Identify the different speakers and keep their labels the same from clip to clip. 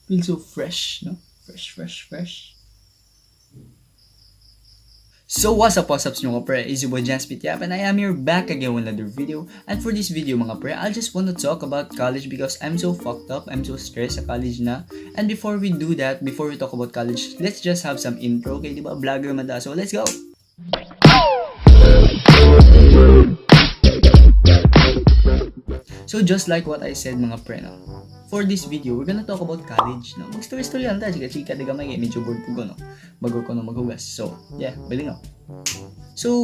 Speaker 1: Feel so fresh, no? Fresh, fresh, fresh. So what's up mga pre? It's your boy Jans Pitiap and I am here back again with another video. And for this video, mga pre, I just want to talk about college because I'm so fucked up, I'm so stressed sa college na. And before we do that, before we talk about college, let's just have some intro, okay? Di ba? Vlogger man ta. So let's go! So just like what I said, mga pre, no? For this video, we're gonna talk about college, no? Mag-story-story lang tayo, chika-chika, di gamay, medyo bored po ko, no? Bago ko no maghugas. So, yeah, bali no. So,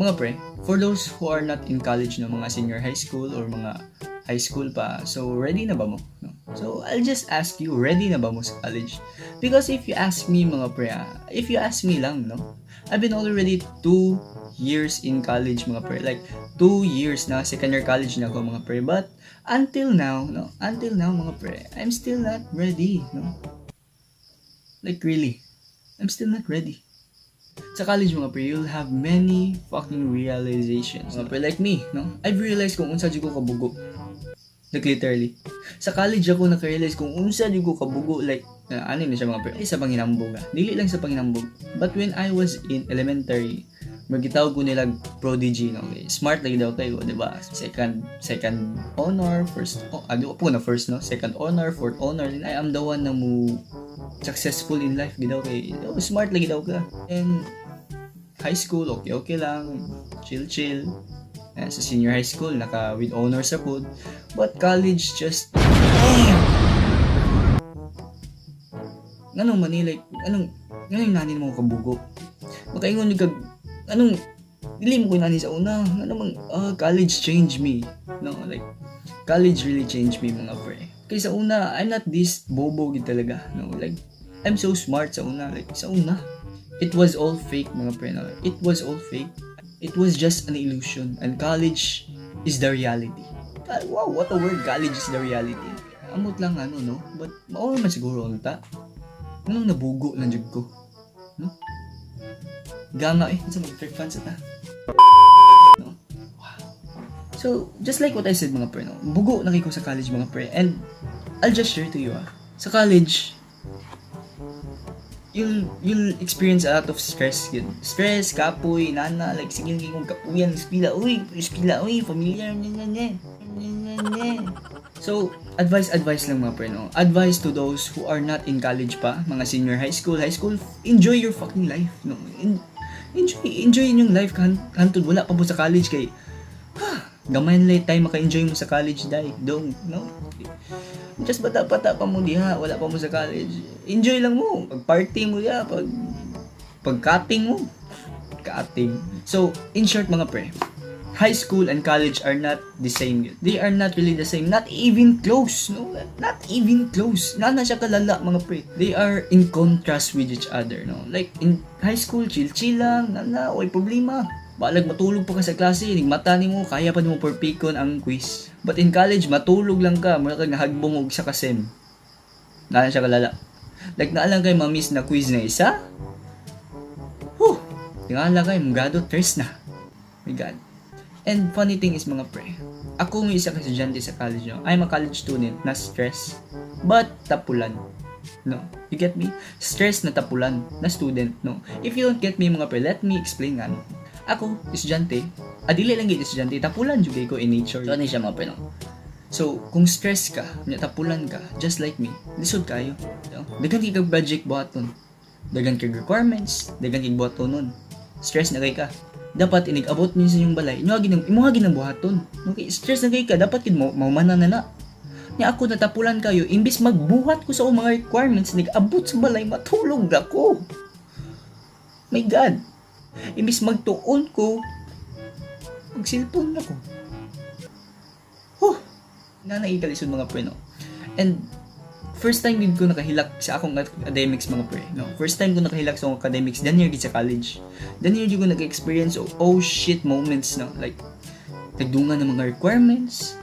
Speaker 1: mga pre, for those who are not in college, no, mga senior high school or mga high school pa, so ready na ba mo? No? So, I'll just ask you, ready na ba mo sa college? Because if you ask me, mga pre, if you ask me lang, no, I've been already 2 years in college, mga pre. Like, 2 years na, second year college na ako, mga pre. But, until now, no, until now, mga pre, I'm still not ready, no? Like, really, I'm still not ready. Sa college, mga pre, you'll have many fucking realizations. Mga pre, like me, no? I've realized kung unsa jud ko kabugo. Like, literally. Sa college ako naka-realize kung unsa jud ko kabugo. Like, ano na siya, mga pre? Ay, sa panginambog ah. Dili lang sa panginambog. But when I was in elementary, magitawag ko nila prodigy, no? Okay. Smart lagi daw kayo, di ba? Second honor, first, oh, ano po na first, no? Second honor, fourth honor. Then I am the one na mo successful in life, gidaw kay, oh, smart lagi daw ka. And high school, okay, okay lang. Chill, chill. Eh, sa senior high school, naka with honors sa pod. But college just, damn! Nganong man ni, like, anong nani mo kabugo? Makaingon kag, anong, dili mo ko nani sa una. Ano mang, college changed me. No, like, college really changed me, mga pre. Kay sa una, I'm not this bobo gid talaga. No, like, I'm so smart sa una. Like, sa una, it was all fake, mga pre. No? It was all fake. It was just an illusion. And college is the reality. Ah, wow, what a word. College is the reality. Amot lang ano, no? But, mao man siguro unta. Anong nabugo lang jud ko? No? Ganga eh. Sa mag fans ta. No? Wow. So, just like what I said, mga pre, no? Bugo na kay ko sa college, mga pre. And I'll just share to you ah. Sa college, you'll experience a lot of stress yun. Stress, kapoy, nana, like sige sige kong kapuyan, eskwela, uy, eskwela, uy, familiar, nya nya nya, nya nya nya. So, advice, advice lang, mga pre, no? Advice to those who are not in college pa, mga senior high school, enjoy your fucking life, no? Enjoy, enjoy inyong life kan hantod wala pa po sa college kay gamay lang time maka-enjoy mo sa college dai dong, no? Just bata-bata pa mo diha, wala pa mo sa college. Enjoy lang mo. Pag party mo diha, pag cutting mo. Cutting. So, in short, mga pre, high school and college are not the same. They are not really the same. Not even close, no? Not even close. Na na siya kalala, mga pre. They are in contrast with each other, no? Like, in high school, chill-chill lang, na na, way problema. Balag matulog pa ka sa klase, ning mata nimo kaya pa nimo perfecton ang quiz. But in college, matulog lang ka, mura kag nahagbong og sa ka sem. Na na siya kalala. Like naa lang kay ma-miss na quiz na isa. Whew! Tingala kay mong grado tres na. My God. And funny thing is, mga pre, ako ng isa ka estudyante sa college, no? I'm a college student na stress, but tapulan. No? You get me? Stress na tapulan na student, no? If you don't get me, mga pre, let me explain nga, no? Ako, estudyante, adili lang gid estudyante, tapulan jud kay ko in nature. So, ano siya, mga pre, no? So, kung stress ka, nya tapulan ka, just like me, lisod kayo. No? Daghan kay kag project buhaton. Daghan kay requirements, daghan kay buhaton nun. Stress na kay ka. Dapat inig-abot niyo sa inyong balay, imo ginang buhaton. Okay, stress na kay ka, dapat kid mo maumana na na. Nya ako natapulan kayo, imbis magbuhat ko sa akong mga requirements, nag-abot sa balay, matulog ako. My God. Imbis magtuon ko, mag-cellphone ako. Huh! Nga naikalisod, mga pre, no? And first time din ko nakahilak sa akong academics, mga pre, no? First time ko nakahilak sa akong academics, then year gid sa college. Then year ko nag-experience of oh shit moments, no? Like, nagdungan ng mga requirements,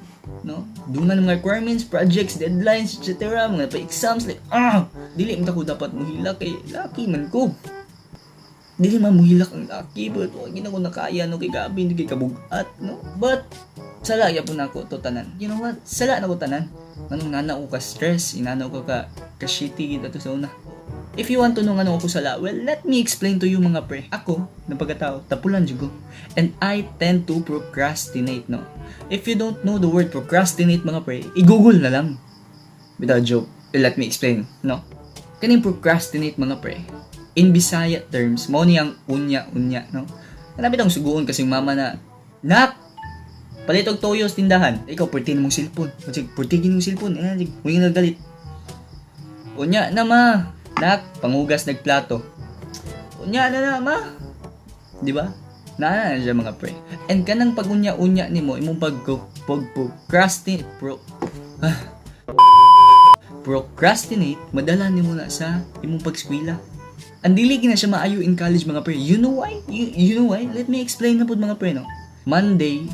Speaker 1: no? Dungan ng mga requirements, projects, deadlines, etc. Mga pa-exams, like, ah! Dili man ko dapat muhilak kay laki man ko. Dili man muhilak ang laki, but wag gina ko nakaya, no, kay gabi, hindi kay kabugat, no? But, sala gyapon nako to tanan. You know what? Sala na ko tanan. Nganong nana ko ka stress, inana ko ka shitty gid ato sa una. If you want to know ngano ako sala, well, let me explain to you, mga pre. Ako, na pagkatao, tapulan jud ko. And I tend to procrastinate, no? If you don't know the word procrastinate, mga pre, i-Google na lang. Without joke, let me explain, no? Kaning procrastinate, mga pre, in Bisaya terms, mao niyang unya-unya, no? Hanapit ang suguon kasing mama na, "Nak, palit og toyo sa tindahan." Ikaw, purti na mong cellphone. Sige, purti mong cellphone. Eh, sige, huwag nagalit. "Unya na, ma." "Nak, panghugas nagplato." "Unya na na, ma." Di ba? Naa na siya, mga pre. And kanang pag-unya-unya nimo, imong pag procrastinate, procrastinate, madala nimo na sa imong pagskwela. Ang dili na siya maayo in college, mga pre. You know why? You know why? Let me explain na pud, mga pre, no? Monday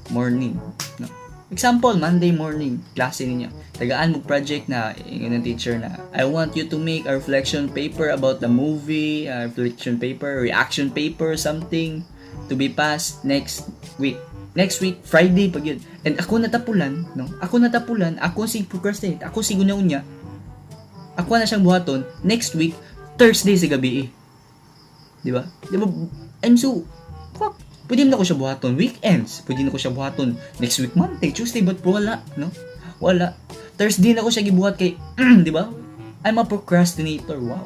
Speaker 1: morning, no? Example, Monday morning, klase ninyo. Tagaan mo project na, ingon ng teacher na, "I want you to make a reflection paper about the movie, a reflection paper, reaction paper, something to be passed next week." Next week, Friday pag yun. And ako natapulan, no? Ako natapulan, ako si procrastinate, ako si gunya-unya. Ako na siyang buhaton next week, Thursday sa gabi eh. Di ba? Di ba? I'm so, fuck. Pwede na ko siya buhaton weekends. Pwede na ko siya buhaton next week Monday, Tuesday, but wala, no? Wala. Thursday na ko siya gibuhat kay, di ba? I'm a procrastinator. Wow.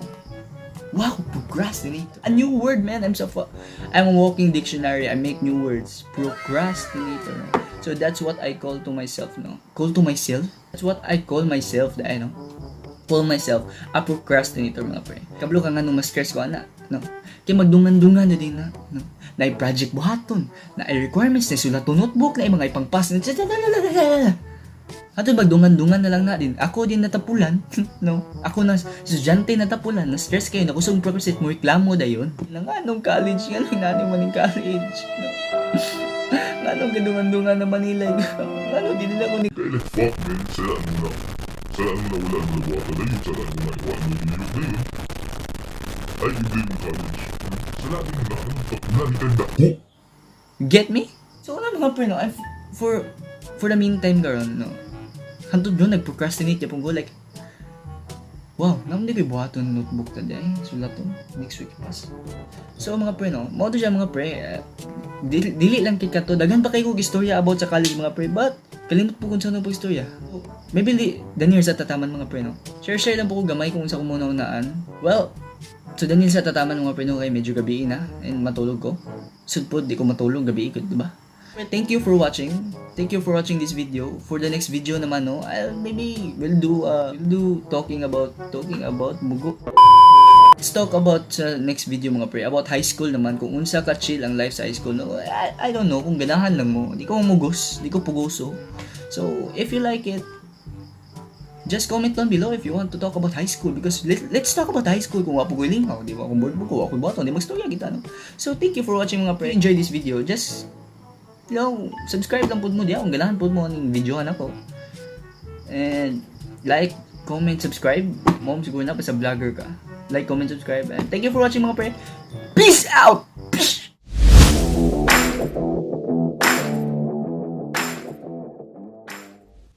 Speaker 1: Wow, procrastinator. A new word, man. I'm a walking dictionary. I make new words. Procrastinator. So that's what I call to myself, no? Call to myself? That's what I call myself, the ano? Call myself a procrastinator, mga pre. Kabalo ka nga nung mas stress ko, ana, no? Kay magdungan-dungan na din na, no? Na project buhaton, na requirements, na sulat notebook, na mga ipangpas, na ato magdungan-dungan na lang na din. Ako din natapulan, no? Ako na estudyante natapulan, na stress kayo, na kusog procrastinate mo reklamo dayon. Nga nung college nga nung nani man ning college, no? Nga nung gadungan-dungan na Manila, ngano di nila ko ni
Speaker 2: Kaya like, fuck man, salaan mo na. Salaan mo na wala mo na buhatan na yun, salaan mo na iwan mo yung na yun. Ay, hindi mo college. Salaan mo na, anong tapulan, ni kang dako.
Speaker 1: Get me? So wala, mga pre, no? I'm, for the meantime karon, no? Hantod bro, nag-procrastinate yapon ko like, wow, naman di ko buhaton notebook ta day. Sulaton next week pass. So mga pre, no? Mao to siya, mga pre. Eh, dili lang kay kato. Daghan pa kay kog istorya about sa college, mga pre, but kalimot po kung saan po istorya. So, maybe di, Daniel sa tataman, mga pre, no? Share share lang po ko gamay kung sa kung unaan. Well, so Daniel sa tataman, mga pre, no, kay medyo gabi na and matulog ko. Sud po, di ko matulog gabi ko, di ba? Thank you for watching. Thank you for watching this video. For the next video naman, no, I'll maybe we'll do talking about mugo. Let's talk about sa next video, mga pre, about high school naman, kung unsa ka chill ang life sa high school, no? I don't know kung ganahan lang mo. Di ko mugos, di ko pugoso. So, if you like it, just comment down below if you want to talk about high school because let's talk about high school kung wa po ko'y linghaw, di ba? Kung bored mo ko, ako buhaton, di magstorya kita, no? So, thank you for watching, mga pre. Enjoy this video. Just subscribe lang pud mo diya kung ganahan pud mo ang videohan ako. And like, comment, subscribe. Mo siguro na pa sa vlogger ka. Like, comment, subscribe. And thank you for watching, mga pre. Peace out! Peace!